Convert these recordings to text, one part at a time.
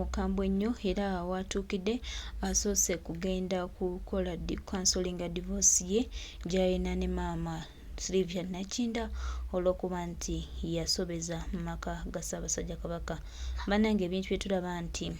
mukambwe nnyo era waatuukidde asoose kugenda kukola kansolinga divorce ye gy'alina ne maama Sylvia Nakinda olw'okuba nti yasobeza mu maka ga Ssaabasajja Kabaka. Bannange ebintu bye tulaba nti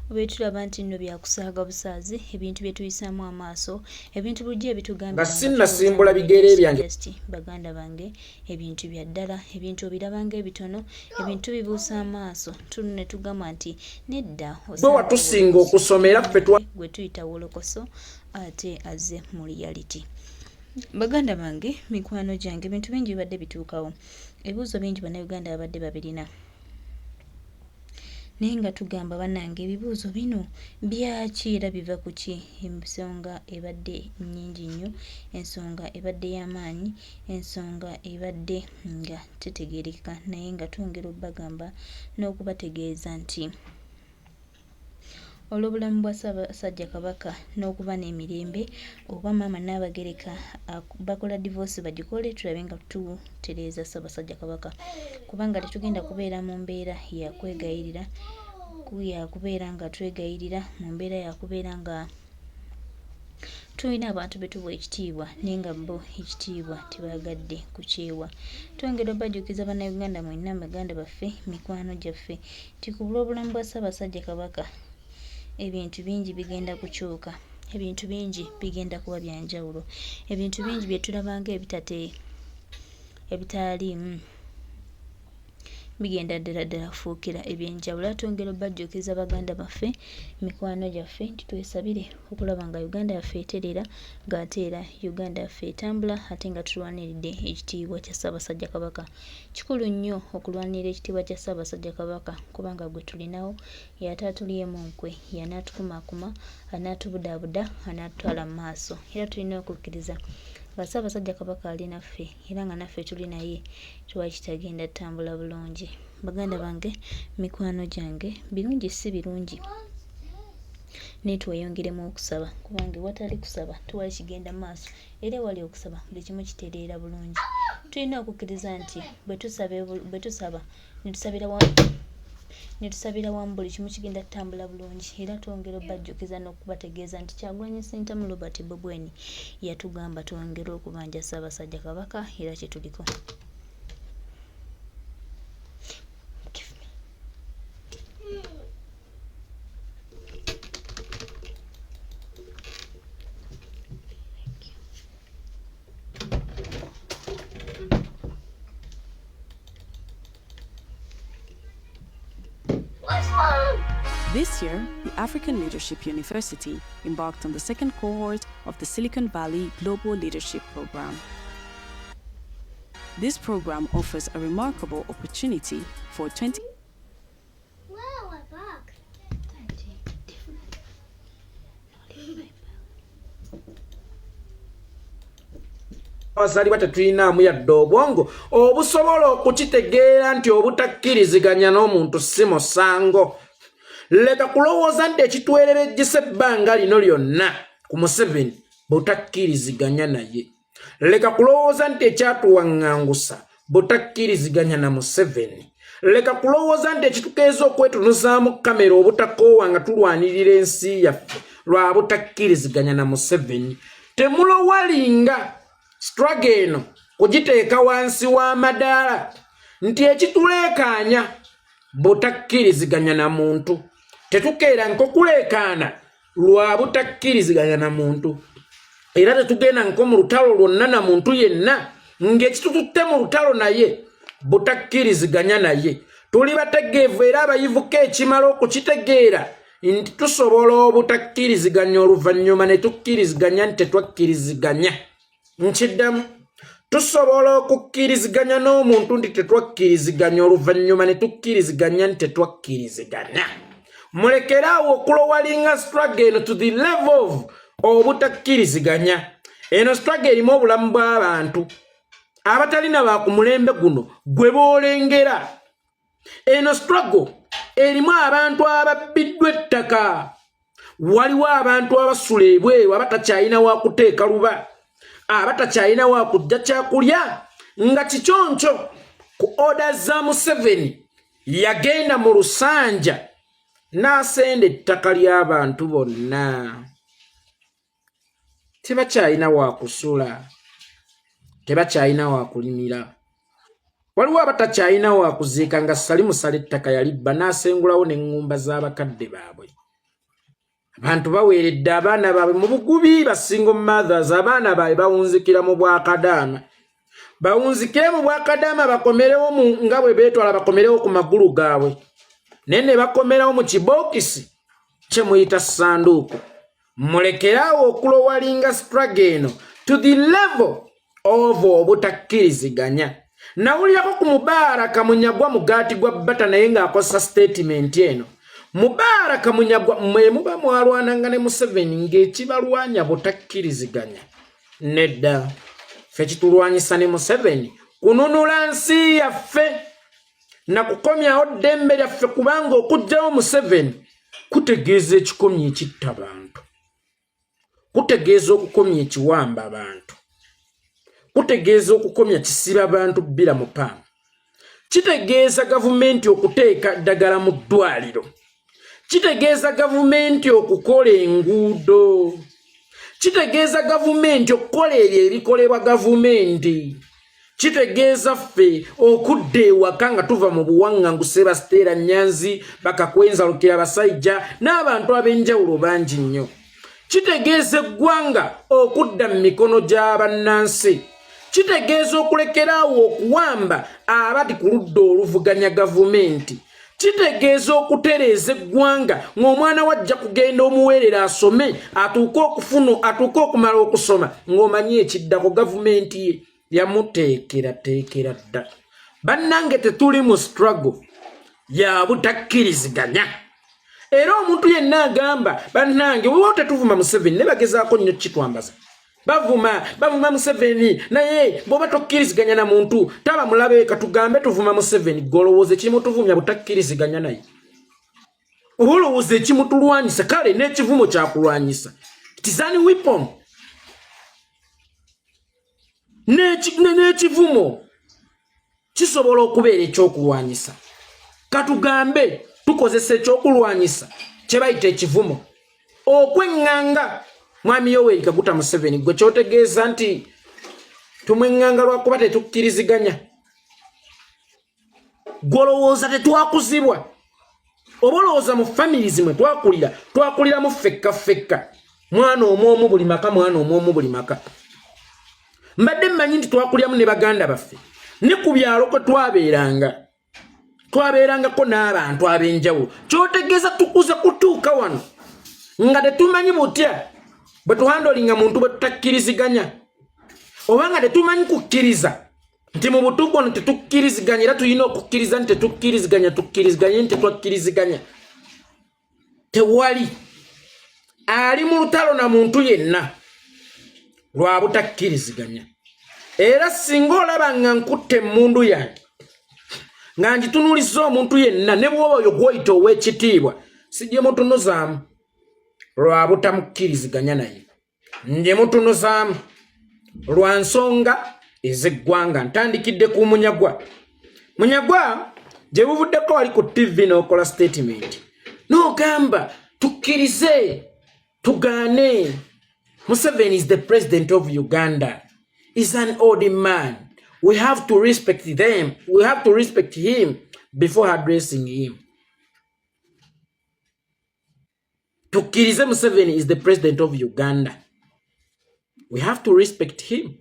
bye tulaba nti nno byakusaaga busaazi, ebintu bye tuyisaamu amaaso, ebintu bulijjo ebitugambira nga sinnasimbula bigere byange. Just baganda bange, ebintu bya ddala, ebintu obiraba ng'ebitono, ebintu bibuusa amaaso ne tugamba nti nedda. Gwe watusinga okusoma era ffe gwe tuyita wolokoso ate azze mu reality. Baganda bange, mikwano gyange, ebintu bingi bibadde bituukawo, ebibuuzo bingi Bannayuganda babadde babirina, naye nga tugamba bannange ebibuuzo bino byaki era biva ku ki? Ensonga ebadde nnyingi nnyo, ensonga ebadde y'amaanyi, ensonga ebadde nga tetegeerekeka, naye nga twongera okubagamba n'okubategeeza nti olw'obulamu bwa Ssaabasajja Kabaka n'okuba n'emirembe, oba maama Nnaabagereka bakola divorce bagikole tulabe nga tutereeza Ssaabasajja Kabaka, kubanga tetugenda kubeera mu mbeera ya kwegayirira, ya kubeera nga twegayirira, mu mbeera ya kubeera nga tulina abantu be tuwa ekitiibwa naye nga bo ekitiibwa tebaagadde kukyewa. Twongera obajjukiza Bannayuganda mwenna, baganda baffe, mikwano gyaffe, nti ku lw'obulamu bwa Ssaabasajja Kabaka ebintu bingi bigenda kukyuka, ebintu bingi bigenda kuba bya njawulo, ebintu bingi bye tulaba ng'ebitate ebitaliimu bigenda ddala ddala kufuukira eby'enjawulo. Era twongera obajjukiza baganda baffe, mikwano gyaffe, nti twesabire okulaba nga Uganda yaffe etereera, ng'ate era Uganda yaffe etambula, ate nga tulwaniridde ekitiibwa kya Ssaabasajja Kabaka. Kikulu nnyo okulwanirira ekitiibwa kya Ssaabasajja Kabaka kubanga gwe tulinawo, y'ataatulyemu nkwe, y'anaatukumaakuma, anaatubudaabuda, anaatutwala mu maaso. Era tulina okukkiriza nga Ssaabasajja Kabaka ali naffe era nga naffe tuli naye, tewali kitagenda ttambula bulungi. Baganda bange, mikwano gyange, birungi si birungi naye tweyongeremu okusaba kubanga ewatali kusaba tewali kigenda maaso, era ewali okusaba buli kimu kitereera bulungi. Tulina okukkiriza nti bwe tusaba ne tusabira wamu buli kimu kigenda kutambula bulungi. Era twongera obajjukiza n'okubategeeza nti Kyagulanyi Ssentamu Robert Bobi Wine yatugamba twongere okubanja Ssaabasajja Kabaka era kye tuliko. Give me. Thank you. This year, the African Leadership University embarked on the second cohort of the Silicon Valley Global Leadership Program. This program offers a remarkable opportunity for 20 Wow, a bug. Daddy, different. No, leave my bag. Abazaalibwa tetulinaamu yadde obwongo obusobola okukitegeera nti obutakkiriziganya n'omuntu si musango. Leka kulowooza nti ekitwererejjesa ebbanga lino lyonna ku Museveni butakkiriziganya naye. Leka kulowooza nti ekyatuwaŋŋangusa butakkiriziganya na Museveni. Leka kulowooza nti ekitukeeza okwetunuzaamu kamera obutakoowa nga tulwanirira ensi yaffe lwa butakkiriziganya na Museveni. Temulowalinga struggle eno kugiteeka wansi w'amadaala nti ekituleekaanya butakkiriziganya na muntu. Tetukeera nkokuleekaana lwa butakkiriziganya na muntu, era tetugenda nko mu lutalo lwonna na muntu yenna ng'ekitututte mu lutalo naye butakkiriziganya naye. Tuli bategeevu era abayivuko ekimala okukitegeera nti tusobola obutakkiriziganya oluvannyuma ne tukkiriziganya nti tetwakkiriziganya. Nkiddamu, tusobola okukkiriziganya n'omuntu nti tetwakkiriziganya oluvannyuma ne tukkiriziganya nti tetwakkiriziganya. Mulekere awo okulowalinga struggle eno to the level of obutakkiriziganya. Eno struggle erimu obulamu bw'abantu abatalina ba ku mulembe guno gwe boolengera. Eno struggle erimu abantu ababbiddwa ettaka. Waliwo abantu abasula ebweru abatakyalina wa kuteeka luba, abatakyalina wa kujja kyakulya nga kiconco ku oda za Museveni. Yagenda mu lusanja n'asenda ettaka ly'abantu bonna. Tebakyalina wakusula, tebakyalina wakulimira, waliwo abatakyalina wakuziika nga Salimu Sala ettaka yalibba n'asengulawo n'eŋŋumba z'abakadde baabwe. Abantu baweeredde abaana baabwe mu bugubi, ba single mothers, abaana baabwe bawunzikira mu bwakadaama, bawunzikire mu bwakadaama, bakomerewo nga bwe beetwala, bakomerewo ku magulu gaabwe, naye ne bakomerawo mu kibookisi kye muyita ssanduuko. Mulekeraawo okulowalinga struggle eno to the level of obutakkiriziganya. Nawulirako ku Mubaraka Munyagwa, mugaati gwa bata, naye ng'akozesa statement eno. Mubaraka Munyagwa, mwe muba mwalwananga ne Museveni ng'ekibalwanya butakkiriziganya. Nedda, ffe kitulwanyisa ne Museveni kununula nsi yaffe na kukomyawo ddembe lyaffe, kubanga okuggyawo Museveni kutegeeza ekikomya ekitta bantu, kutegeeza okukomya ekiwamba abantu, kutegeeza okukomya kisiba bantu bbira mu paamu, kitegeeza gavumenti okuteeka ddagala mu ddwaliro, kitegeeza gavumenti okukola enguudo, kitegeeza gavumenti okukola ebyo ebikolebwa gavumenti, kitegeeza ffe okudda ewaka nga tuva mu buwaŋŋanguse. Basiteera Nyanzi, Bakakwenza, Lukira, Basajja n'abantu ab'enjawulo bangi nnyo. Kitegeeza eggwanga okudda mu mikono gy'abannansi, kitegeeza okulekeraawo okuwamba abali ku ludda oluvuganya gavumenti, kitegeeza okutereeza eggwanga ng'omwana wajja kugenda omuweerera asome, atuuke okufuna, atuuke okumala okusoma ng'omanyi ekiddako gavumenti ye yamuteekerateekera dda. Bannange, tetuli mu struggle ya butakkiriziganya. Era omuntu yenna agamba, bannange, wewo tetuvuma Museveni, ne bagezaako nnyo kitwambaza, bavuma bavuma Museveni, naye bw'oba tokkiriziganya na muntu taba mulabe. Katugambe tuvuma Museveni, golowooza ekimutuvumya butakkiriziganya naye, oba olowooza ekimutulwanyisa? Kale n'ekivumo kyakulwanyisa, it is an weapon. N'ekivumo kisobola okubeera ekyokulwanyisa. Katugambe tukozesa ekyokulwanyisa kye bayita ekivumo okweŋŋanga Mwami Yoweri Kaguta Museveni. Gwe kyotegeeza nti tumweŋŋanga lwakuba tetukkiriziganya? Gwolowooza tetwakuzibwa, oba olowooza mu families mwe twakulira, twakuliramu ffekka ffekka, mwana omu omu buli maka, mwana omu omu buli maka? Mbadde mmanyi nti twakuliramu ne baganda baffe, ne ku byalo kwe twabeeranga, twabeerangako n'abantu ab'enjawulo. Kyotegeeza tukuze kutuuka wano nga tetumanyi butya bwe tuhandolinga muntu bwe tutakkiriziganya, oba nga tetumanyi kukkiriza nti mu butuufu ono tetukkiriziganya, era tulina okukkiriza nti tetukkiriziganya, tukkiriziganye nti tetwakkiriziganya? Tewali ali mu lutalo na muntu yenna lwa butakkiriziganya. Era singa olaba nga nkutte emmundu yange nga ngitunuulizza omuntu yenna, ne bwoba oyo gwoyita ow'ekitiibwa, sigimutunuzaamu lwa butamukkiriziganya naye, ngimutunuzaamu lwa nsonga ez'eggwanga. Ntandikidde ku Munyagwa. Munyagwa, gye buvuddeko wali ku TV n'okola statement n'ogamba tukkirize tugaane, Museveni is the president of Uganda, is an old man, we have to respect them, we have to respect him before addressing him. Tukkirize Museveni is the president of Uganda, we have to respect him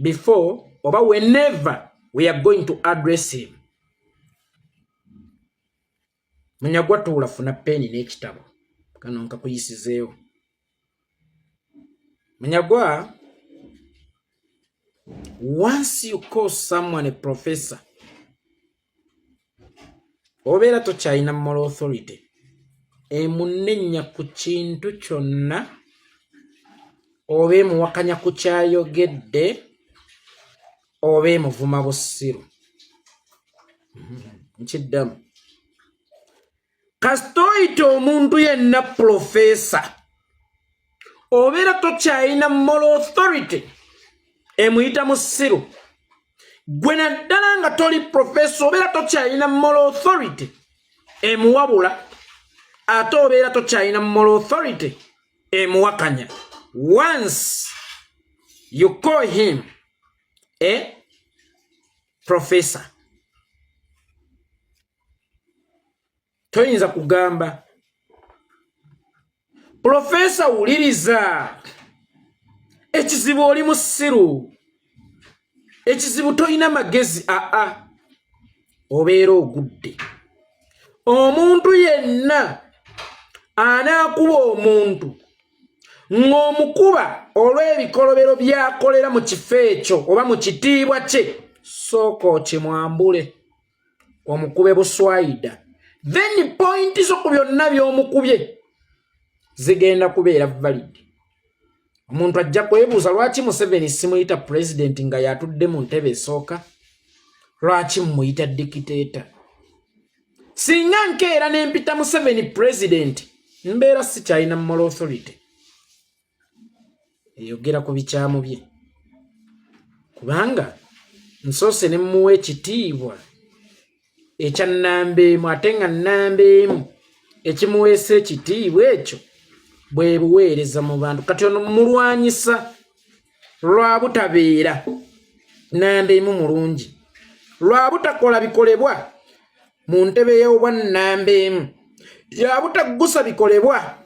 before oba whenever we are going to address him. Munyagwa, tuula, funa peeni n'ekitabo kano nkakuyisizeewo. Munyagwa, once you call someone a professor, obeera tokyalina moral authority emunenya ku kintu kyonna oba emuwakanya ku kyayogedde oba emuvuma busiru. Nkiddamu, kasita oyita omuntu yenna professor, obeera tokyalina moral authority emuyita musiru. Gwe naddala nga toli profesa, obeera tokyalina moral authority emuwabula, ate obeera tokyalina moral authority emuwakanya. Once you call him a professor, toyinza kugamba profesa wuliriza, ekizibu oli musiru, ekizibu tolina magezi. Aa, obeera ogudde. Omuntu yenna anaakuba omuntu ng'omukuba olw'ebikolobero by'akolera mu kifo ekyo oba mu kitiibwa kye, sooka okimwambule, omukube buswayida, then pointi zo ku byonna by'omukubye zigenda kubeera valid. Omuntu ajja kwebuuza, lwaki Museveni simuyita pulezidenti nga yatudde mu ntebe esooka? Lwaki mumuyita dikiteeta? Singa nkeera nempita Museveni pulezidenti, mbeera sikyalina moral authority eyogera ku bikyamu bye, kubanga nsoose ne mmuwa ekitiibwa ekya nnamba emu, ate nga nnamba emu ekimuweesa ekitiibwa ekyo bwe buweereza mu bantu. Kati ono mulwanyisa lwa butabeera nnamba emu mulungi, lwa butakola bikolebwa mu ntebe y'obwa nnamba emu, ya butaggusa bikolebwa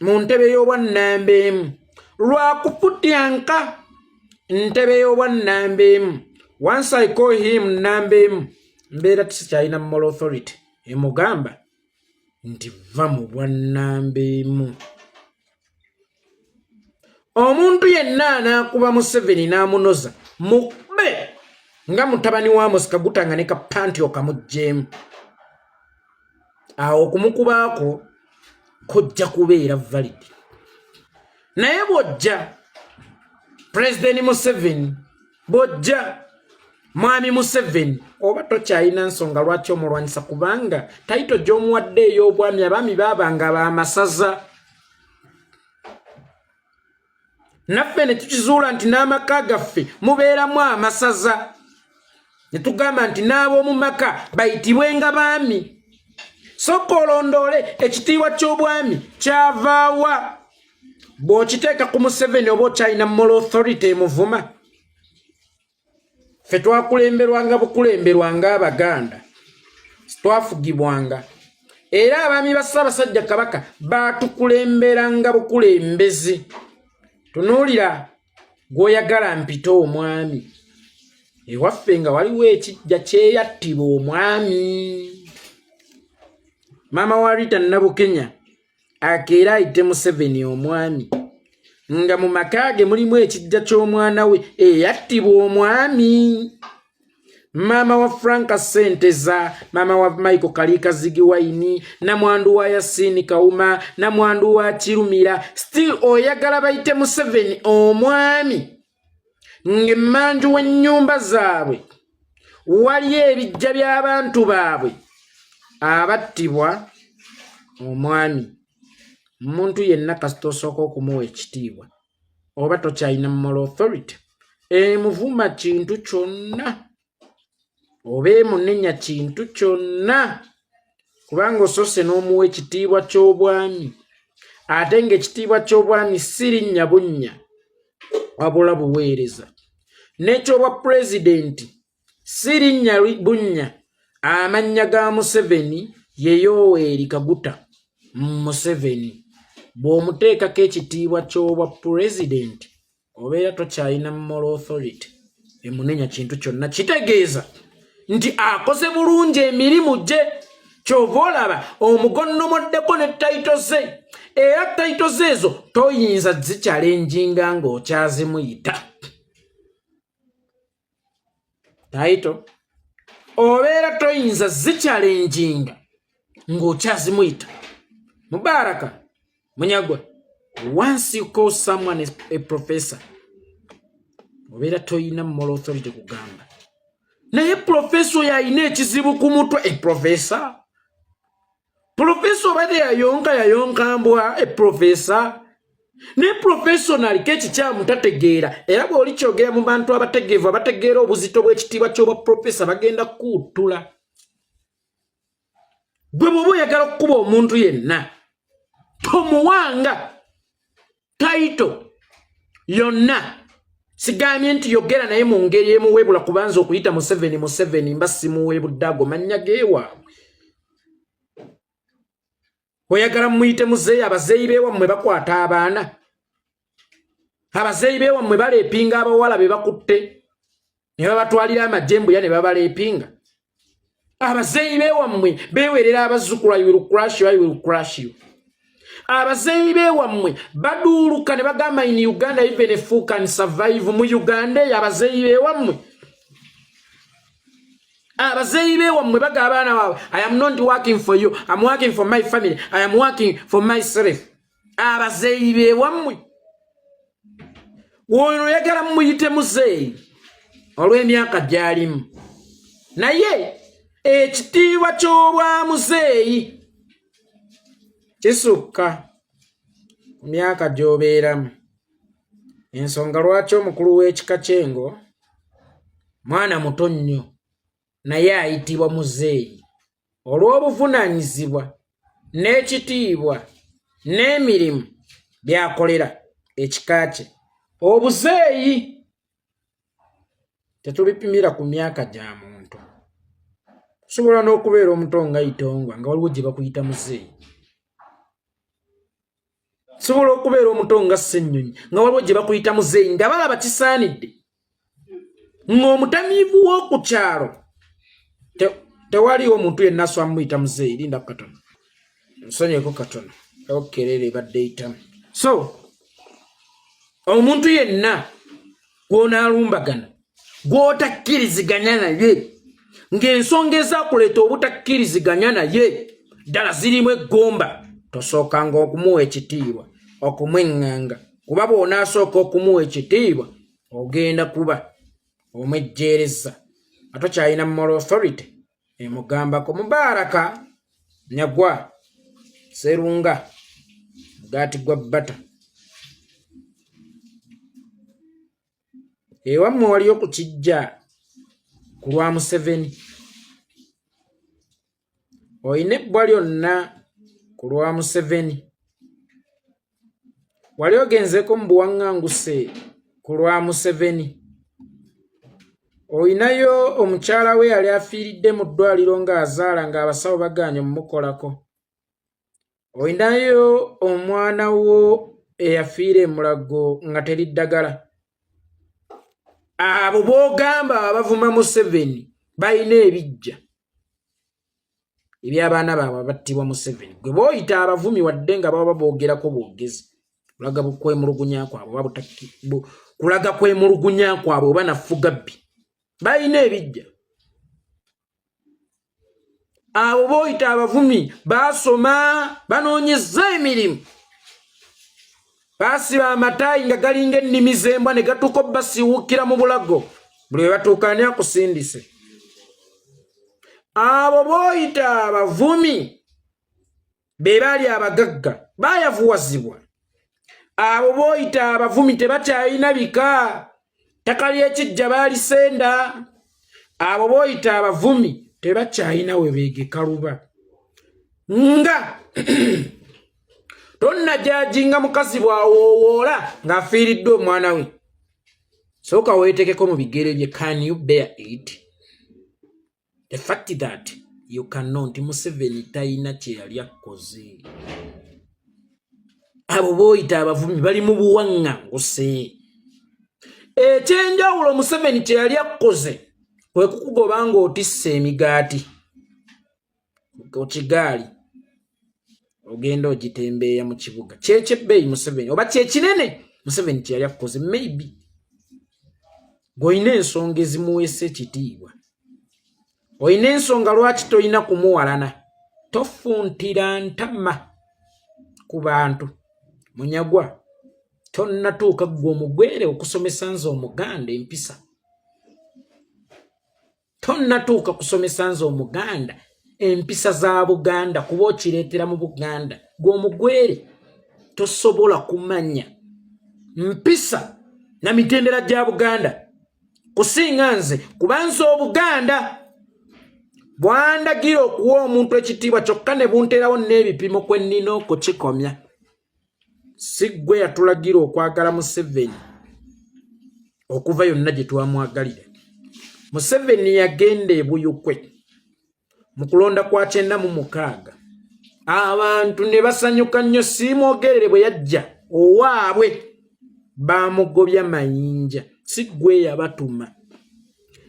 mu ntebe y'obwa nnamba emu, lwa kufutyanka ntebe y'obwa nnamba emu. Once I call him nnamba emu, mbeera tikyalina moral authority emugamba nti va mu bwa nnamba emu. Omuntu yenna anaakuba Museveni n'amunoza, mukube nga mutabani wa Amos Kaguta nga ne kapanti okamuggyeemu awo, okumukubaako kojja kubeera valid. Naye bw'ojja Pulezidenti Museveni, bw'ojja Mwami Museveni, oba tokyalina nsonga lwaki omulwanyisa, kubanga title gy'omuwadde ey'obwami, abaami baabanga b'amasaza. Naffe ne tukizuula nti n'amaka gaffe mubeeramu amasaza, ne tugamba nti n'ab'omu maka bayitibwenga baami. Sooka olondoole ekitiibwa ky'obwami kyavaawa. Bw'okiteeka ku Museveni, oba okyalina moral authority emuvuma? Ffe twakulemberwanga bukulemberwa ng'Abaganda, twafugibwanga, era abaami ba Ssaabasajja Kabaka baatukulemberanga bukulembezi. Tunuulira gw'oyagala mpite omwami. Ewaffe nga waliwo ekijja kyeyattibwa omwami, maama wa Rita Nabukenya akeera ayite Museveni omwami, nga mu maka ge mulimu ekijja ky'omwana we eyattibwa omwami. Maama wa Franka Senteza, maama wa Michael Kaliika Zigiwaini, namwandu wa Yasini Kawuma, namwandu wa Kirumira, still oyagala bayite Museveni omwami, ng'emmanju w'ennyumba zaabwe waliyo ebijja by'abantu baabwe abattibwa omwami. Omuntu yenna kasita osooka okumuwa ekitiibwa, oba tokyalina moral authority emuvuma kintu kyonna oba emunenya kintu kyonna, kubanga osoose n'omuwa ekitiibwa ky'obwami, ate ng'ekitiibwa ky'obwami si linnya bunnya wabula buweereza, n'ekyobwa pulezidenti si linnya bunnya. Amannya ga Museveni ye Yoweri Kaguta Museveni. Bw'omuteekako ekitiibwa ky'obwa pulezidenti, obeera tokyalina moral authority emunenya kintu kyonna. Kitegeeza nti akoze bulungi emirimu gye, kyova olaba omugonnomoddeko ne title ze, era title ze ezo toyinza zikyalenjinga ng'okyazimuyita title, obeera toyinza zikyalenjinga ng'okyazimuyita. Mubaraka Munyagwa, once you call someone a professor, obeera toyina moral authority kugamba naye profesa oyo alina ekizibu ku mutwe. E profesa, profesa obadde yayonka yayonka mbwa. E profesa, Naye professional kekikyamu tategeera, era bw'olikyogera mu bantu abategeevu abategeera obuzito bw'ekitiibwa ky'obwa profesa, bagenda kukuwuttula. Gwe bw'oba oyagala okukuba omuntu yenna, tomuwanga title yonna. Sigambye nti yogera naye mu ngeri emuweebula, kubanza okuyita Museveni Museveni mba simuweebudde, ago mannya geewaabwe. Oyagala muyite muzeeyi, abazeeyi beewammwe bakwata abaana, abazeeyi beewammwe baleepinga abawala be bakutte ne babatwalira amajembuya ne babaleepinga. Abazeeyi beewammwe beewerera abazzukulu, "I will crush you, I will crush you." Abazeeyi beewammwe baduuluka ne bagamba, "In Uganda even a fool can survive." Mu Uganda eyo abazeeyi beewammwe, abazeeyi beewammwe baga abaana baabwe, "I am not working for you, I'm working for my family, I am working for myself." Abazeeyi beewammwe, wono oyagala mumuyite muzeeyi olw'emyaka gy'alimu, naye ekitiibwa ky'obwa muzeeyi kisukka ku myaka gy'obeeramu. Ensonga lwaki omukulu w'ekika ky'engo mwana muto nnyo naye ayitibwa muzeeyi, olw'obuvunaanyizibwa n'ekitiibwa n'emirimu by'akolera ekika kye. Obuzeeyi tetubipimira ku myaka gya muntu. Osobola n'okubeera omuto nga Itongwa nga waliwo gye bakuyita muzeeyi. Sobola okubeera omuto nga Ssennyonyi nga waliwo gye bakuyita muzeeyi, nga balaba kisaanidde ng'omutamiivu w'oku kyalo. Tewaliwo omuntu yenna aswamuyita muzeeyi. Linda katono, nsonyieko katono, okerere ebadde eyitamu. So omuntu yenna gw'onaalumbagana, gw'otakkiriziganya naye, ng'ensonga ezakuleeta obutakkiriziganya naye ddala zirimu eggomba, tosookanga okumuwa ekitiibwa, okumweŋŋanga, kuba bw'onaasooka okumuwa ekitiibwa, ogenda kuba omwejjeereza ate okyalina moral authority emugambako. Mubaraka Nyagwa Serunga, mugaati gwa bbata, ewammwe waliyo ku kijja ku lwa Museveni? Olina ebbwa lyonna ku lwa Museveni? Wali ogenzeeko mu buwaŋŋanguse ku lwa Museveni? Olinayo omukyala we yali afiiridde mu ddwaliro ng'azaala ng'abasawo bagaanye omumukolako? Olinayo omwana wo eyafiira emulago nga teri ddagala? Abo b'ogamba abavuma Museveni balina ebijja eby'abaana baabwe abattibwa Museveni. Gwe booyita abavumi, wadde nga baba boogerako bwogezi, kulaga kwemulugunya kwabwe oba kulaga kwemulugunya kwabwe oba nafugabbi, balina ebijja. Abo booyita abavumi baasoma, banoonyezza emirimu, baasiba amataayi nga galinga ennimi z'embwa ne gatuuka obbasiiwuukira mu bulago buli we batuuka, ani akusindise? Abo booyita abavumi be baali abagagga baayavuwazibwa. Abo booyita abavumi tebakyalina bika, ttaka ly'ekijja baalisenda. Abo booyita abavumi tebakyalina we beegeka luba. Nga tonnajajinga mukazi bw'awoowoola ng'afiiriddwa omwana we, sooka weetekeko mu bigere bye. Can you bear it? The fact that you cannot, Museveni talina kye yali akkoze. Abo booyita abavumi bali mu buwaŋŋanguse. Ekyenjawulo Museveni kye yali akkoze kwe kukugoba ng'otisse emigaati ku kigaali, ogenda ogitembeeya mu kibuga. Kyekyebbeeyi Museveni oba kyekinene Museveni kye yali akkoze. Maybe ng'olina ensonga ezimuweesa ekitiibwa, olina ensonga lwaki tolina kumuwalana. Tofuntira ntama ku bantu. Munyagwa, tonnatuuka ggwe omugwere okusomesa nze Omuganda empisa. Tonnatuuka kusomesa nze Omuganda empisa za Buganda, kuba okireetera mu Buganda. Gwe omugwere. Tosobola kumanya mpisa na mitendera gya Buganda kusinga nze, kubanza Obuganda bwandagira okuwa omuntu ekitiibwa kyokka ne bunteerawo n'ebipimo kwe nnina okukikomya. Si ggwe yatulagira okwagala Museveni okuva yonna gye twamwagalira. Museveni yagenda ebuyukwe mu kulonda kwa 96, abantu ne basanyuka nnyo. Siimwogerere bwe yajja owaabwe bamugobya mayinja. Si ggwe yabatuma.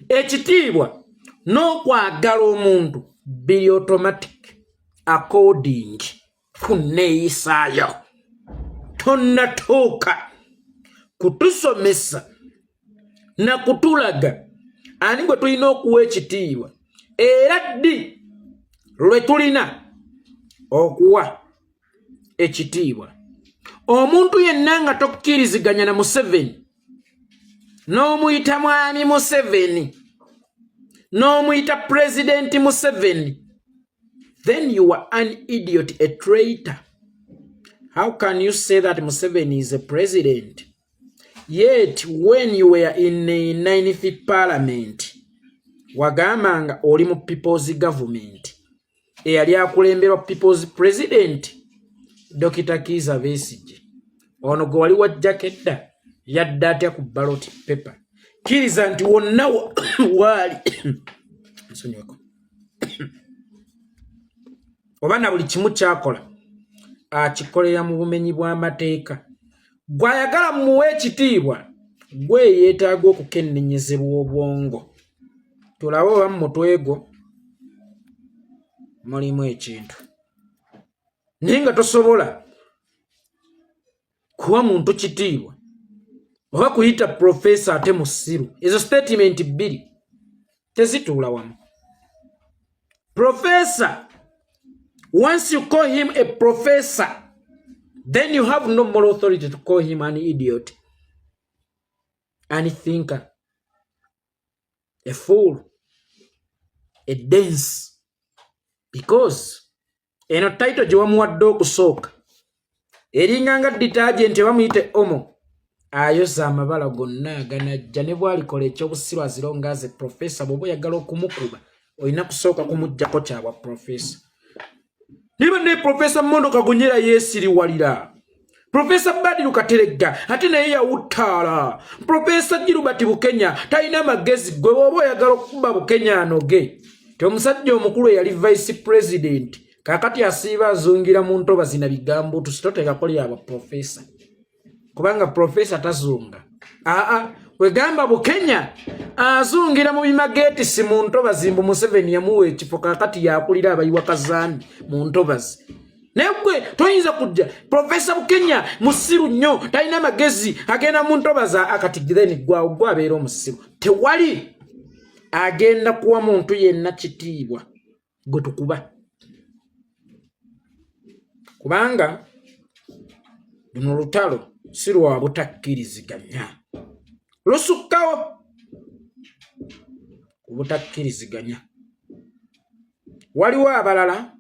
Ekitiibwa n'okwagala omuntu biri automatic according ku nneeyisaayo. Tonnatuuka kutusomesa na kutulaga ani gwe tulina okuwa ekitiibwa era ddi lwe tulina okuwa ekitiibwa. Omuntu yenna nga tokkiriziganya na Museveni n'omuyita mwami Museveni, n'omuyita Pulezidenti Museveni, then you are an idiot, a traitor. How can you say that Museveni is a president, yet when you were in the ninth parliament wagambanga oli mu people's government eyali akulemberwa people's president Dr Kiiza Besigye? Ono gwe wali wajjako edda yadde atya ku ballot paper? Kkiriza nti wonna waali, nsonyiweko, oba na buli kimu kyakola akikolera mu bumenyi bw'amateeka. Gw'ayagala mumuwe ekitiibwa, gwe yeetaaga okukennenyezebwa obwongo, tulabe oba mu mutwe gwo mulimu ekintu. Naye nga tosobola kuwa muntu kitiibwa oba kuyita profesa ate musiru. Ezo statement bbiri tezituula wamu. Professor, once you call him a professor, then you have no moral authority to call him an idiot, an thinker, a fool, a dunce, because eno title gye wamuwadde okusooka eringa nga detergent, bamuyite Omo, ayoza amabala gonna aganajja ne bwalikola ekyobusiru azironga aze profesa. Bw'oba oyagala okumukuba, olina kusooka kumuggyako kyabwa profesa. Niba ne Profesa Mondo Kagonyera yeesiriwalira Profesa Badiru Kateregga, ate naye yawuttaala. Profesa Gilbert Bukenya talina magezi. Gwe bw'oba oyagala okukuba Bukenya, anoge ti omusajja omukulu eyali vice president kakati asiiba azungira mu ntobazi na bigambo. Tusitoteekako lyabwa profesa, kubanga profesa tazunga. Aa, wegamba Bukenya azungira mu bimageetisi mu ntobazi, mbu Museveni yamuwa ekifo, kakati yakulira abayiwa kazambi mu ntobazi. Naye gwe toyinza kujja, Profesa Bukenya musiru nnyo, talina magezi, agenda mu ntobazi. Akati then gwawo gwe abeera omusiru. Tewali agenda kuwa muntu yenna kitiibwa gwe tukuba, kubanga luno lutalo si lwa butakkiriziganya, lusukkawo ku butakkiriziganya. Waliwo abalala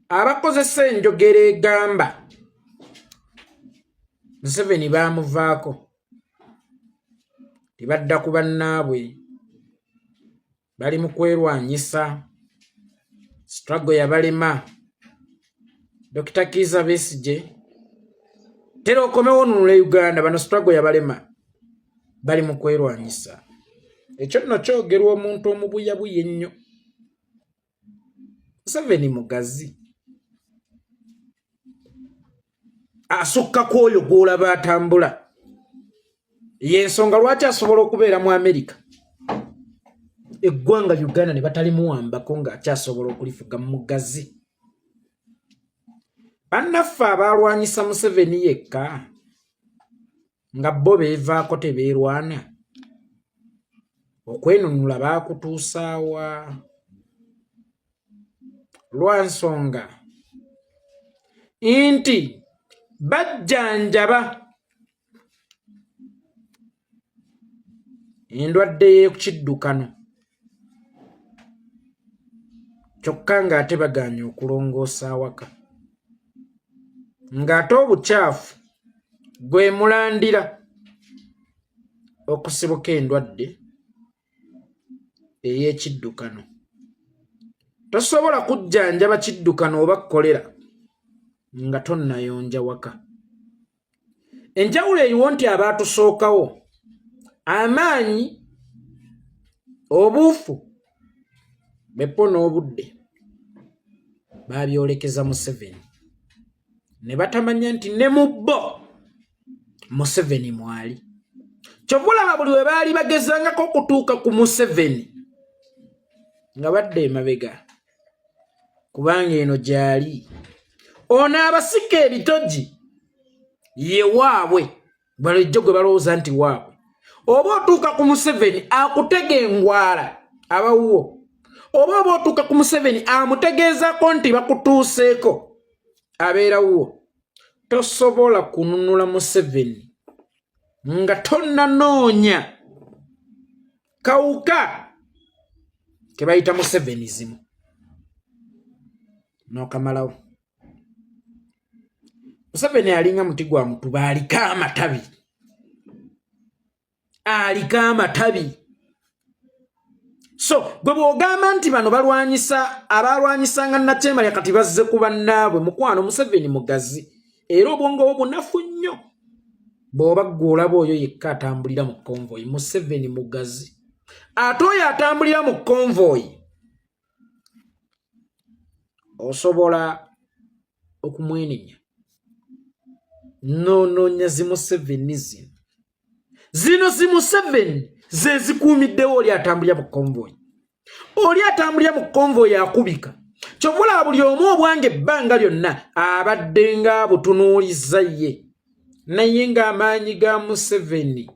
abakozesa enjogera egamba Museveni baamuvaako, tebadda ku bannaabwe, bali mu kwerwanyisa, struggle yabalema. Dr Kiiza Besigye, tera okomewo onunule Uganda, bano struggle yabalema, bali mu kwerwanyisa. Ekyo nno kyogerwa omuntu omubuyabuya ennyo. Museveni mugazi, asukka ku oyo gw'olaba atambula. Yensonga lwaki asobola okubeera mu Amerika, eggwanga Uganda ne batalimuwambako ng'akyasobola okulifuga. Mugazi. Bannaffe abaalwanyisa Museveni yekka nga bo beevaako, tebeerwana, okwenunula baakutuusaawa lwa nsonga nti bajjanjaba endwadde y'ekiddukano, kyokka ng'ate bagaanye okulongoosa awaka. Ng'ate obukyafu gwe mulandira okusibuka endwadde ey'ekiddukano. Tosobola kujjanjaba kiddukano oba kkolera nga tonnayonja waka. Enjawulo eriwo nti abaatusookawo amaanyi, obuufu, beppo n'obudde baabyolekeza Museveni ne batamanya nti ne mu bo Museveni mwali. Kyova olaba buli we baali bagezangako okutuuka ku Museveni nga badda emabega kubanga eno gyali ono abasika ebitogi ye waabwe bulijjo gwe balowooza nti waabwe oba otuuka ku Museveni akutega engwala abawuwo oba oba otuuka ku Museveni amutegeezako nti bakutuuseeko abeera wuwo. Tosobola kununula Museveni nga tonnanoonya kawuka ke bayita Musevenizimu n'okamalawo. Museveni alinga muti gwa mutuba aliko amatabi, aliko amatabi. So gwe bw'ogamba nti bano balwanyisa abalwanyisanga Nakyemalya kati bazze ku bannaabwe, mukwano Museveni mugazi era obwongo bwo bunafu nnyo. Bw'oba ggwe olaba oyo yekka atambulira mu konvoyi, Museveni mugazi. Ate oyo atambulira mu konvoyi osobola okumwenenya noonoonya zi Museveni zino zino zi Museveni ze zikuumiddewo oli atambulira mu konvoyi. Oli atambulira mu konvoyi akubika. Kyova olaba buli omu obwange ebbanga lyonna abadde nga abutunuuliza ye, naye ng'amaanyi ga Museveni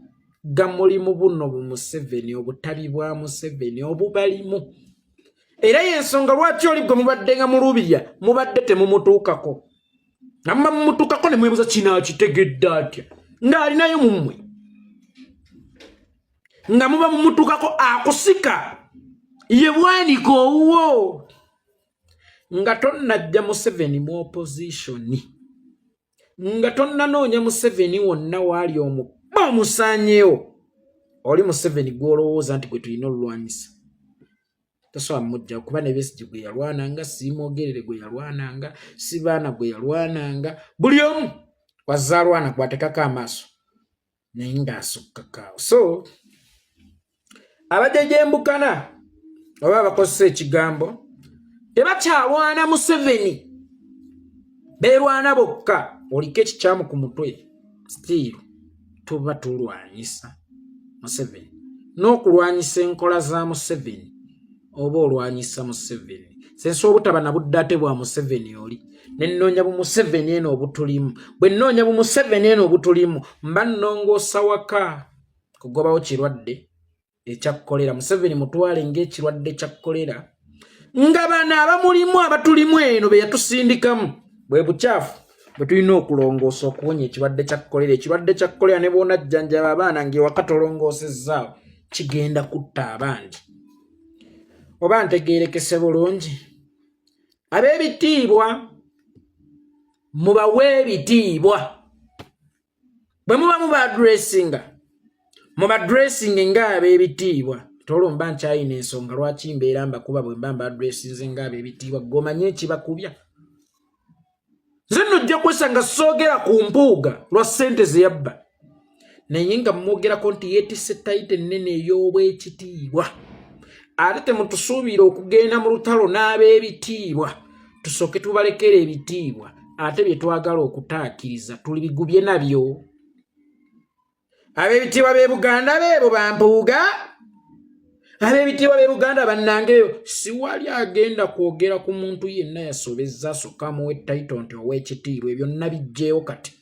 gamuli mu buno bu Museveni, obutabi bwa Museveni obubalimu. Era y'ensonga lwaki oli gwe mubadde nga muluubirira mubadde temumutuukako, nga muba mumutuukako ne mwebuuza kino akitegedde atya ng'alinayo mu mmwe, nga muba mumutuukako akusika ye bwanika owuwo nga tonnajja Museveni mu opposition, nga tonnanoonya Museveni wonna waali omuba omusaanyeewo. Oli Museveni gw'olowooza nti gwe tulina olulwanyisa tosobola mujja kuba ne Besigye gwe yalwananga, Siimwogerere gwe yalwananga, si baana gwe yalwananga, buli omu wazaalwana gwatekako amaaso naye ng'asukkakaawo. So abajejembukana oba abakozesa ekigambo tebakyalwana Museveni, beerwana bokka. Oliko ekikyamu ku mutwe, still tuba tulwanyisa Museveni n'okulwanyisa enkola za Museveni oba olwanyisa Museveni. Sensa obutaba na budde ate bwa Museveni oli ne nnoonya bu Museveni eno obutulimu. Bwe nnoonya bu Museveni eno obutulimu mba nnongoosa waka kugobawo kirwadde ekya kkolera. Museveni mutwale ng'ekirwadde kya kkolera nga bano abamulimu abatulimu eno be yatusindikamu bwe bukyafu bwe tulina okulongoosa okuwonya ekirwadde kya kkolera. Ekirwadde kya kkolera ne bw'onajjanjaba abaana ng'ewaka tolongoosezaawo kigenda kutta abandi. Oba ntegeerekese bulungi? Ab'ebitiibwa mubawe ebitiibwa. Bwe muba mubadressinga, mubadressinge ng'ab'ebitiibwa. Tolwo mba nkyayina ensonga lwaki mbeera mbakuba bwe mba mbadressinze ng'ab'ebitiibwa. Ggwe omanye ekibakubya. Nze nno ojja kwesanga soogera ku Mpuuga lwa ssente ze yabba, naye nga mwogerako nti yeetisse tayita ennene ey'obwekitiibwa. Ate temutusuubira okugenda mu lutalo n'ab'ebitiibwa, tusooke tubalekere ebitiibwa ate bye twagala okutaakiriza tulibigubye nabyo. Ab'ebitiibwa b'e Buganda beebo bampuuga, ab'ebitiibwa b'e Buganda bannange eyo siwali agenda kwogera ku muntu yenna yasobezza asooka amuwe tayito nti ow'ekitiibwa. Ebyo nabijjeewo kati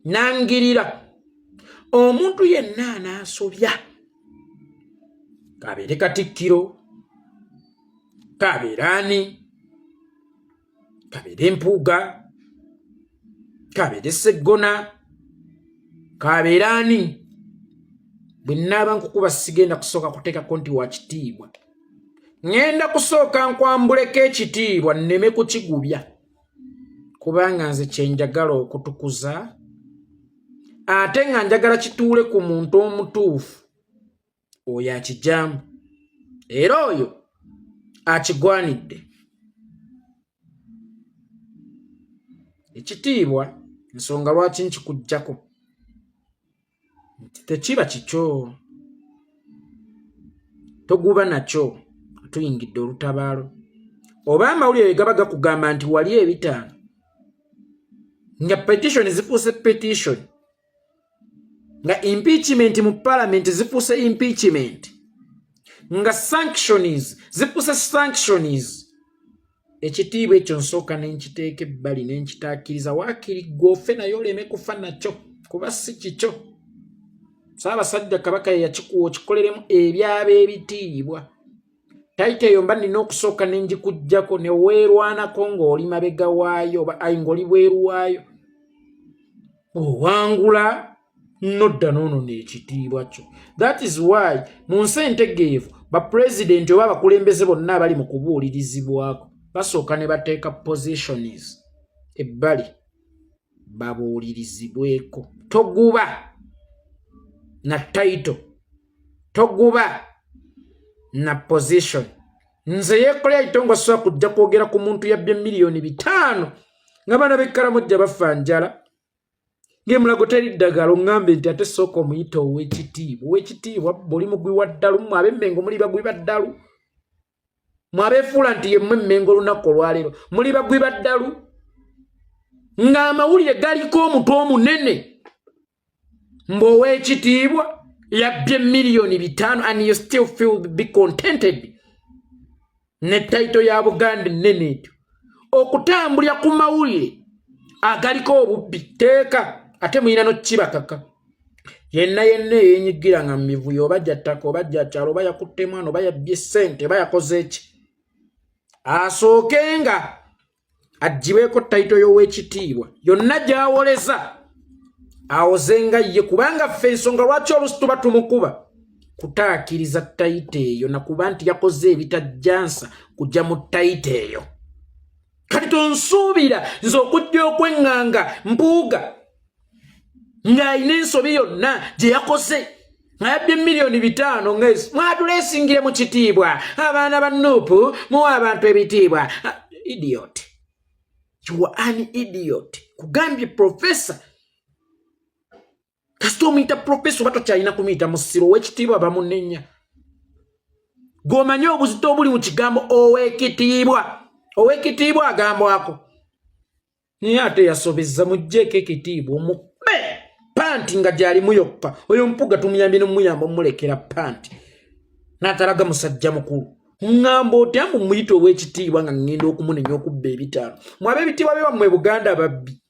nangirira omuntu yenna anaasobya, kabeere Katikkiro, kabeere ani, kabeere Mpuuga, kabeere Sseggona, kabeere ani, bwe nnaaba nkukuba sigenda kusooka kuteekako nti wa kitiibwa, ŋŋenda kusooka nkwambuleko ekitiibwa nneme kukigubya. Kubanga nze kyenjagala okutukuza ate nga njagala kituule ku muntu omutuufu, oyo akijaamu era oyo akigwanidde. Ekitiibwa nsonga lwaki nkikuggyako nti tekiba kikyo, toguba nakyo. Tuyingidde olutabaalo oba amawulire gaba gakugamba nti wali ebitaano nga petition zifuuse petition, nga impeachment mu parliament zifuuse impeachment, nga sanctions zifuuse sanctions. Ekitiibwa ekyo nsooka ne nkiteeka ebbali ne nkitaakiriza, waakiri ggwe ofe naye oleme kufa nakyo, kuba si kikyo. Ssaabasajja Kabaka ye yakikuwa okikoleremu ebyaba ebitiibwa. Tayita eyo mba nina okusooka ne ngikuggyako ne weerwanako ng'oli mabega waayo oba ayi ng'oli bweru waayo, owangula nodda noonona ekitiibwa kyo. That is why mu nsi entegeevu bapulezidenti oba abakulembeze bonna abali mu kubuulirizibwako basooka ne bateeka positions ebbali babuulirizibweko. Toguba na title, toguba na position. Nze yekolera itongo sobola kujja kwogera ku muntu yabbye 5,000,000 nga baana b'Ekkalamojja bafa njala, ng'emulago teri ddagala, oŋŋambe nti ate sooka omuyita ow'ekitiibwa. Ow'ekitiibwa buli mugwi wa ddalu. Mmwe ab'Emmengo muli bagwi ba ddalu. Mwe abeefuula nti yemmwe Emmengo olunaku olwaleero muli bagwi ba ddalu, ng'amawulire galiko omutwe omunene mbu ow'ekitiibwa yabbye 5,000,000, and you still feel be contented ne tayito ya Buganda ennene etyo okutambulira ku mawulire agaliko obubbi teeka. Ate mulina nokibakaka yenna yenna eyenyigira nga mumivuyo, oba gyattaka oba gyakyalo oba yakutte mwana oba yabbye ssente oba yakoze eki, asooke nga aggyibweko tayito y'ow'ekitiibwa yonna gy'awoleza awoze nga ye, kubanga ffe ensonga lwaki olusi tuba tumukuba kutaakiriza tayito eyo nakuba nti yakoze ebitajjansa kujja mu tayito eyo. Kati tonsuubira nze okujja okweŋŋanga Mpuuga ng'alina ensobi yonna gye yakoze nga yabbye 5,000,000 nga mwatuleesingire mu kitiibwa. Abaana ba Nuupu muwa abantu ebitiibwa. Idiot, you are an idiot. Kugambye professor, kasita omuyita professor oba tokyalina kumuyita musiro. Owekitiibwa bamunenya. Gwomanyi obuzito obuli mu kigambo owekitiibwa? Owekitiibwa agambwako naye ate yasobezza, mugjeeko ekitiibwa omukube panti nga gyalimu yokka. Oyo Mpuga tumuyambye nomuyamba omulekera panti n'atalaga musajja mukulu. Ŋŋamba otya mbu muyita ow'ekitiibwa nga ŋŋenda okumunenya okubba ebitaano? Mwabe ebitiibwa bye bammwe Buganda babbi,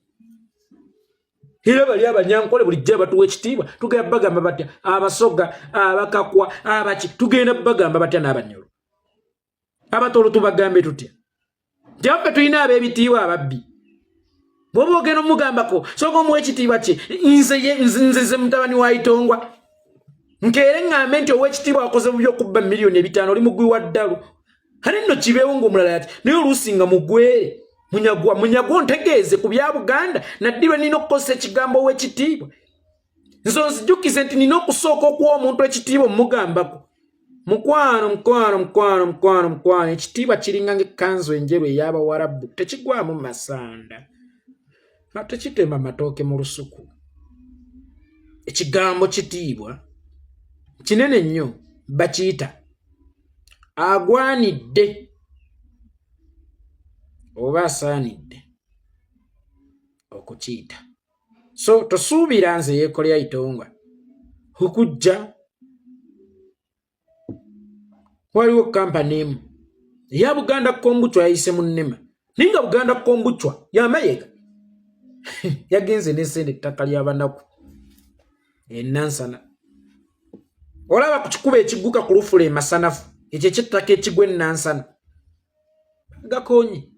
era bali Abanyankole bulijjo abatuwa ekitiibwa. Tugenda bagamba batya Abasoga, Abakakwa, abaki? Tugenda bagamba batya n'Abanyolo, Abatolo? Tubagambe tutya nti affe tulina ab'ebitiibwa ababbi? Bwoba ogenda omugambako, soka omuwa ekitiibwa kye. Nze nze mutabani wa Itongwa nkeere ŋŋambe nti ow'ekitiibwa akoze bubi okubba 5,000,000? Oli mugwi wa ddalu. Kale nno kibeewo ng'omulala yati, naye oluusi nga mugwere munyagwa munyagwa ontegeeze ku bya Buganda naddirwe nina okukozesa ekigambo ow'ekitiibwa. Nze onzijukize nti nina okusooka okuwa omuntu ekitiibwa omugambako mukwano, mukwano, mukwano, mukwano, mukwano. Ekitiibwa kiringa ng'ekkanzu enjeru ey'Abawarabu, tekigwamu masanda, tekitema matooke mu lusuku. Ekigambo kitiibwa kinene nnyo, bakiyita agwanidde oba asaanidde okukiyita. So tosuubira nze yeekolera Itongwa okujja. Waliwo kampani emu eya Buganda Kombuchwa yayise mu nnema, naye nga Buganda Kombuchwa yamayega yagenze nesente ettaka lyabanaku enansana. Olaba ku kikuba ekigguka ku lufula emasanafu, ekyo ekyettaka ekigwa enansana gakonye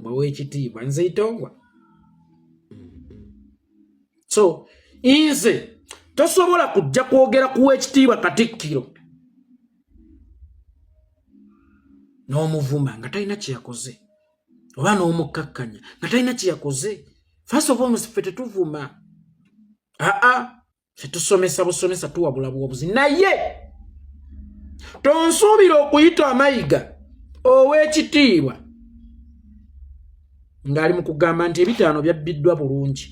mweweekitiibwa nze Itongwa. So nze tosobola kujja kwogera kuwa ekitiibwa Katikkiro n'omuvuma nga talina kyeyakoze. Oba n'omukkakkanya nga talina kye yakoze. First of all, ffe tetuvuma, aa, tetusomesa busomesa, tuwabula buwabuzi. Naye tonsuubira okuyita amayiga ow'ekitiibwa ng'ali mu kugamba nti ebitaano byabbiddwa bulungi,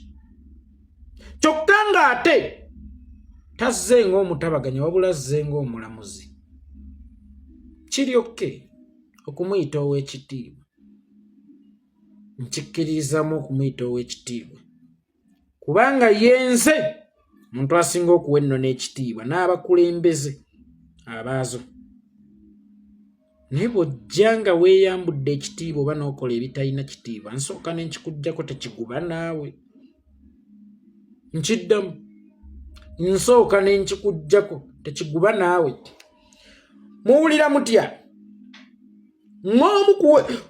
kyokka ng'ate tazze ng'omutabaganya, wabula azze ng'omulamuzi. Kiryokke okumuyita ow'ekitiibwa, nkikkiririzaamu okumuyita ow'ekitiibwa, kubanga yenze muntu asinga okuwa ennono ekitiibwa n'abakulembeze abaazo. Naye bw'ojja nga weeyambudde ekitiibwa oba n'okola ebitalina kitiibwa, nsooka ne nkikuggyako, tekiguba naawe. Nkiddamu, nsooka ne nkikuggyako, tekiguba naawe. Muwulira mutya ng'omu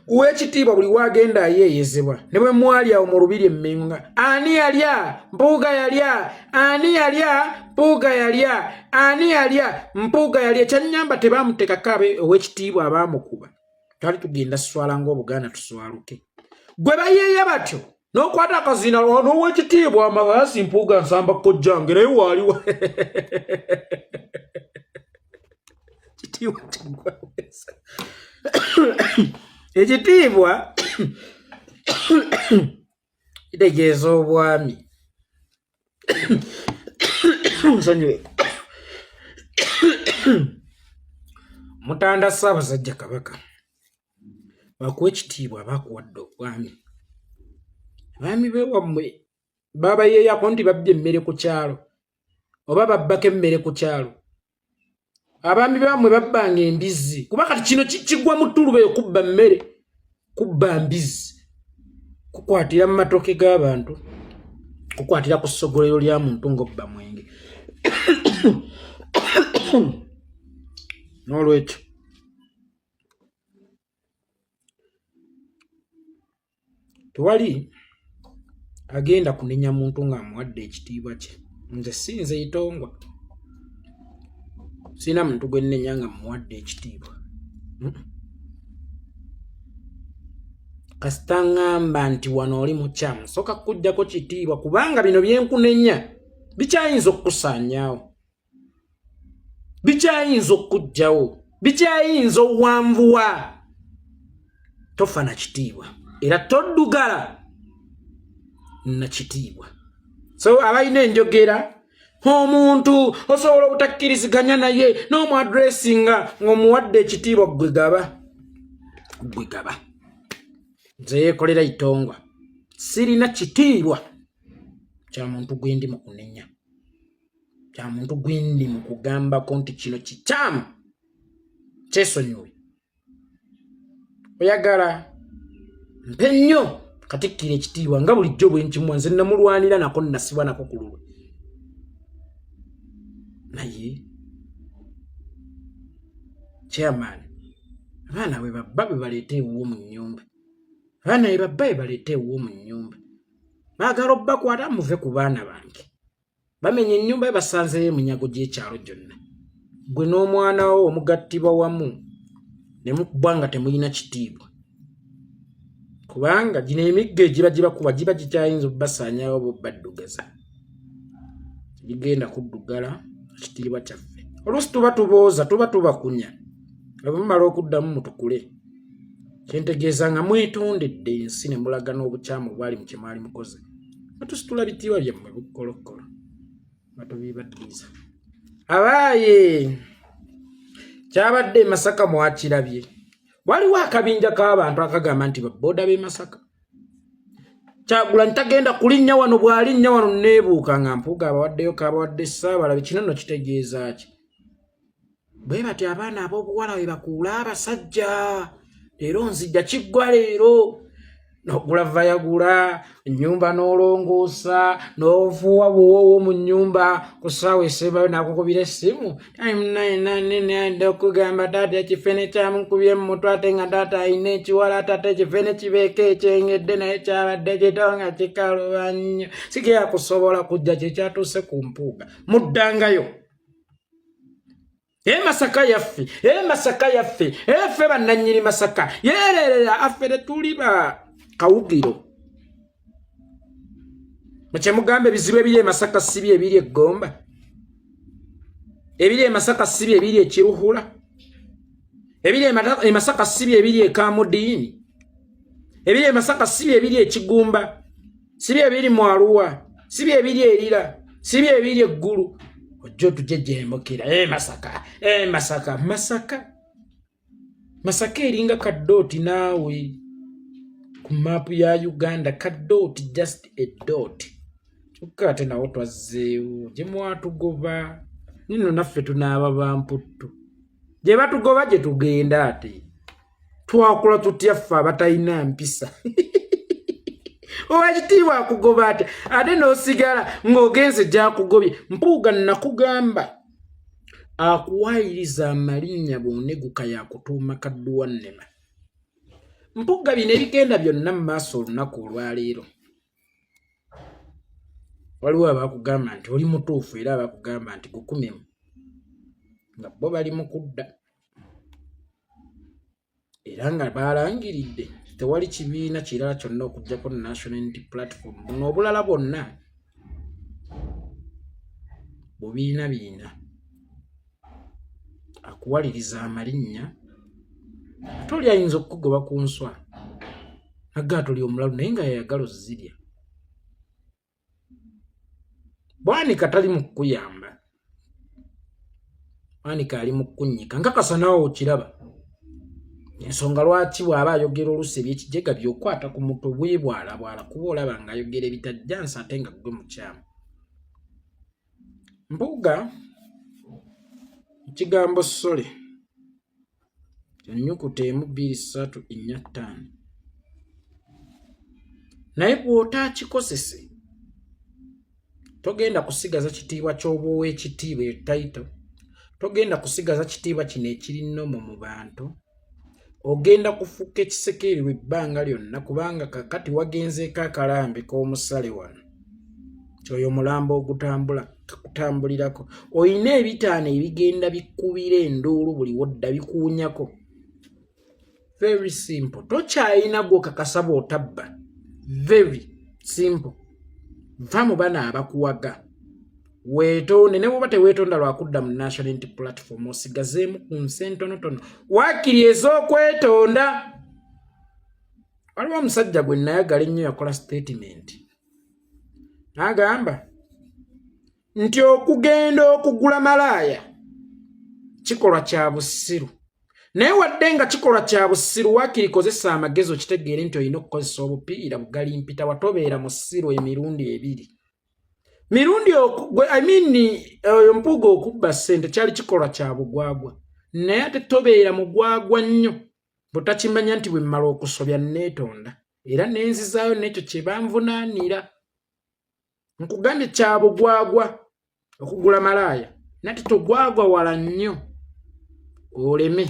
kuw'ekitiibwa buli wagenda ayeeyezebwa? Ne bwe mwali awo mu lubiri emmengo nga ani yalya Mpuuga yalya, ani yalya Mpuuga yalya, ani yalya Mpuuga yalya. Ekyannyamba tebamutekako abe ow'ekitiibwa abaamukuba. Twali tugenda swala ng'Obuganda tuswaluke. Gwe bayeeya batyo n'okwata akaziina n'owekitiibwa Amabaasi Mpuuga nsamba kojjange naye waaliwo kitiibwa kiggwawesa ekitiibwa kitegeeza obwami. Nsonyiwe. Mutanda Ssaabasajja Kabaka bakuwa ekitiibwa, abakuwadde obwami. Abaami bewammwe babayeeyako nti babbye emmere ku kyalo oba babbako emmere ku kyalo. Abaami bamwe babbanga embizzi, kuba kati kino kigwa mu ttuluba eyo, kubba mmere, kubba mbizzi, kukwatira mu matooke g'abantu, kukwatira ku ssogolero lya muntu ng'obba mwenge. N'olwekyo tewali agenda kunenya muntu ng'amuwadde ekitiibwa kye. Nze si nze Itongwa, sirina muntu gwe nnenya nga muwadde ekitiibwa. Kasita ŋŋamba nti wano oli mukyamu, sooka kukuggyako kitiibwa, kubanga bino bye nkunenya bikyayinza okukusaanyaawo, bikyayinza okukugjawo, bikyayinza owanvuwa. Tofa na kitiibwa era toddugala na kitiibwa. So abalina enjogera, omuntu osobola obutakkiriziganya naye n'omuadressinga ng'omuwadde ekitiibwa, gwe gaba, gwe gaba. Nze yeekolera Itongwa, sirina kitiibwa kya muntu gwendi mu kunenya, kya muntu gwendi mu kugambako nti kino kikyamu, kyesonyiwe. Oyagala mpe nnyo Katikkiro ekitiibwa nga bulijjo bwe nkimuwa. Nze namulwanira nako, nasibwa nako ku lulwe. Naye chairman, abaana bwe babba bwe baleeta ewuwo mu nnyumba, abaana bwe babba bwe baleeta ewuwo mu nnyumba, baagala obbakwata. Muve ku baana bange. Bamenya ennyumba, basanzeyo eminyago gy'ekyalo gyonna. Gwe n'omwana wo omugattibwa wamu ne mukubwa nga temulina kitiibwa, kubanga gino emiggo egiba gibakuba giba gikyayinza obubasaanyawo oba obbaddugaza. Gigenda kuddugala ekitiibwa kyaffe. Oluusi tuba tubooza, tuba tubakunya, nga bwe mumala okuddamu mutukule. Kyentegeeza nga mwetondedde ensi ne mulaga n'obukyamu obwali mu kye mwali mukoze, nga tusitula bitiibwa byammwe bukkolokkolo nga tubibaddiza. Abaaye kyabadde e Masaka mwakirabye, waliwo akabinja k'abantu akagamba nti babbooda b'e Masaka, Kyagulanyi tagenda kulinnya wano, bw'alinnya wano neebuuka nga Mpuuga abawaddeyo k'abawadde Ssaabalabi. Kino nno kitegeeza ki? Bwe batyo abaana ab'obuwala bwe bakuula abasajja. Leero nzijja kiggwa, leero nogula vayagula ennyumba, n'olongoosa, n'ofuuwa buwoowo mu nnyumba. Ku ssaawa esembayo nakukubira essimu nda okugamba taata ekifene kyamukubye mu mutwe, ate nga taata alina ekiwala, taata ekifene kibeeko ekyengedde, naye kyabadde kito nga kikaluba nnyo, sigera kusobola kujja. Kyekyatuuse ku Mpuuga, muddangayo. E Masaka yaffe, e Masaka yaffe, effe bannannyini Masaka yererera affe tetuli ba kawugiro. Mukyemugamba ebizibu ebiri e Masaka si bye ebiri e Ggomba, ebiri e Masaka si bye ebiri e Kiruhura, ebiri e Masaka si bye ebiri e Kamudiini, ebiri e Masaka si bye ebiri e Kigumba, si bye ebiri mu Arua, si bye ebiri e Lira, si bye ebiri e Ggulu. Ojja otujejemukira e Masaka, e Masaka, Masaka, Masaka eringa kadot naawe ku maapu ya Uganda, kadot, just a dot. Kyokka ate nawo twazzeewo gye mwatugoba, nino naffe tunaaba bamputtu gye batugoba gye tugenda. Ate twakula tutya ffe abatalina mpisa? Owekitiibwa akugoba ate ate n'osigala ng'ogenze gyakugobye. Mpuuga, nakugamba akuwayiriza amalinnya bw'oneguka yakutuuma kadduwa nnema. Mpuuga, bino ebigenda byonna mu maaso olunaku olwaleero, waliwo abakugamba nti oli mutuufu era abakugamba nti gukumemu nga bo bali mu kudda, era nga balangiridde tewali kibiina kirala kyonna okuggyako National Unity Platform. Buno obulala bwonna bubiina biina. Akuwaliriza amalinnya, ate oli ayinza okukugoba ku nswa agga toli omulalu, naye nga yayagala ozirya. Bwanika tali mu kukuyamba, Bwanika ali mu kukunnyika. Nkakasa naawe okiraba ensonga lwaki bw'aba ayogera oluusi ebyekijega byokwata ku mutwe bwebwalabwala, kuba olaba ng'ayogera ebitajjansi ate nga ggwe mukyamu. Mpuuga, ekigambo sorry ennyukuta 1, 2, 3, 4, 5, naye bw'otaakikozese togenda kusigaza kitiibwa ky'oba ow'ekitiibwa, eyo title. Togenda kusigaza kitiibwa kino ekiri normal mu bantu. Ogenda kufuuka ekisekererwa ebbanga lyonna, kubanga kakati wagenzeeko akalambe k'omusale wano kyoyo omulambo ogutambula kakutambulirako. Olina ebitaano ebigenda bikubira enduulu buli wodda bikuwunyako. Very simple, tokyayina gwokakasa bw'otabba. Very simple, va mu bano abakuwaga, weetonde. Ne bwoba teweetonda lwakudda mu National Unity Platform, osigazeemu ku nsi entonotono waakiri ez'okwetonda. Waliwo omusajja gwe nayagala ennyo, yakola statement n'agamba nti okugenda okugula malaaya kikolwa kya busiru, naye wadde nga kikolwa kya busiru, waakiri kozesa amagezi okitegeere nti olina okukozesa obupiira bugali mpita watobeera musiru emirundi ebiri mirundi. I mean, oyo Mpuuga okubba ssente kyali kikolwa kya bugwagwa, naye ate tobeera mugwagwa nnyo butakimanya nti bwe mmala okusobya neetonda era nenzizaayo n'ekyo kye banvunaanira. Nkugambye kya bugwagwa okugula malaaya, nate togwagwa wala nnyo oleme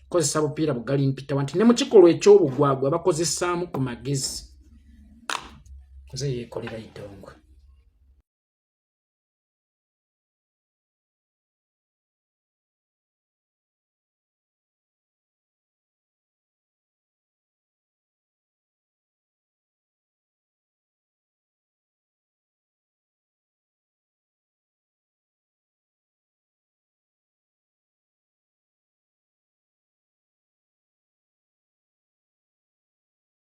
kozesa bupiira bugali mpitawa, nti ne mu kikolwa eky'obugwagwa bakozesaamu ku magezi. Nze Yekolera Itongwa.